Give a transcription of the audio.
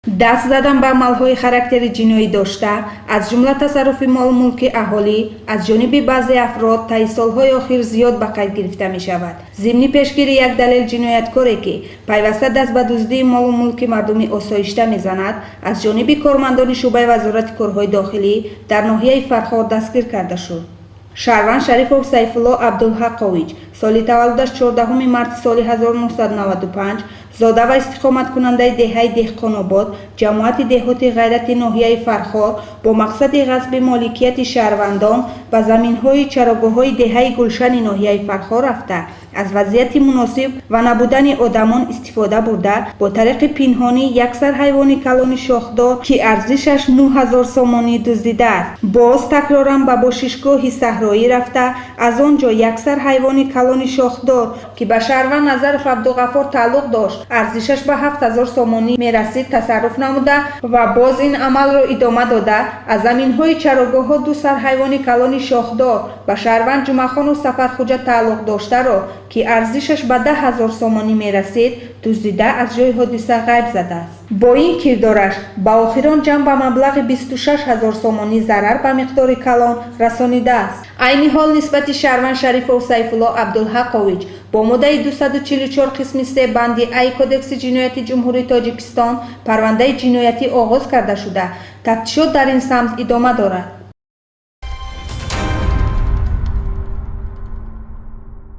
Даст задан ба амалҳои характери ҷиноӣ дошта, аз ҷумла тасарруфи молу мулки аҳолӣ аз ҷониби баъзе афрод таи солҳои охир зиёд ба қайд гирифта мешавад. Зимни пешгирӣ як далел ҷинояткоре, ки пайваста даст ба дуздии молу мулки мардуми осоишта мезанад, аз ҷониби кормандони шӯъбаи Вазорати корҳои дохилӣ дар ноҳияи Фархор дастгир карда шуд. Шаҳрванд Шарифов Сайфулло Абдулҳақович, соли таваллудаш 14 марти соли 1995, зода ва истиқоматкунандаи деҳаи Деҳқонобод, ҷамоати деҳоти Ғайрати ноҳияи Фархор, бо мақсади ғасби моликияти шаҳрвандон ба заминҳои чарогоҳҳои деҳаи Гулшани ноҳияи Фархор рафта, аз вазъияти муносиб ва набудани одамон истифода бурда, бо тариқи пинҳонӣ як сар ҳайвони калони шохдор, ки арзишаш 9000 сомонӣ, дуздидааст. Боз такроран ба бошишгоҳи саҳроӣ рафта, аз он ҷо як сар ҳайвони калони шохдор, ки ба шаҳрванд Назаров Абдуғаффор тааллуқ дошт, арзишаш ба 7000 сомонӣ мерасид, тасарруф намуда ва боз ин амалро идома дода, аз заминҳои чарогоҳҳо ду сар ҳайвони калони шохдор, ба шаҳрванд Ҷумъахону Сафархуҷа тааллуқ доштаро, ки арзишаш ба 10 000 сомонӣ мерасид, дуздида, аз ҷои ҳодиса ғайб задааст. Бо ин кирдораш ба охирон ҷамъ ба маблағи 26 000 сомонӣ зарар ба миқдори калон расонидааст. Айни ҳол нисбати шаҳрванд Шарифов Сайфулло Абдулҳақович бо моддаи 244 қисми 3 банди А Кодекси ҷиноятии Ҷумҳурии Тоҷикистон парвандаи ҷиноятӣ оғоз карда шуда, тафтишот дар ин самт идома дорад.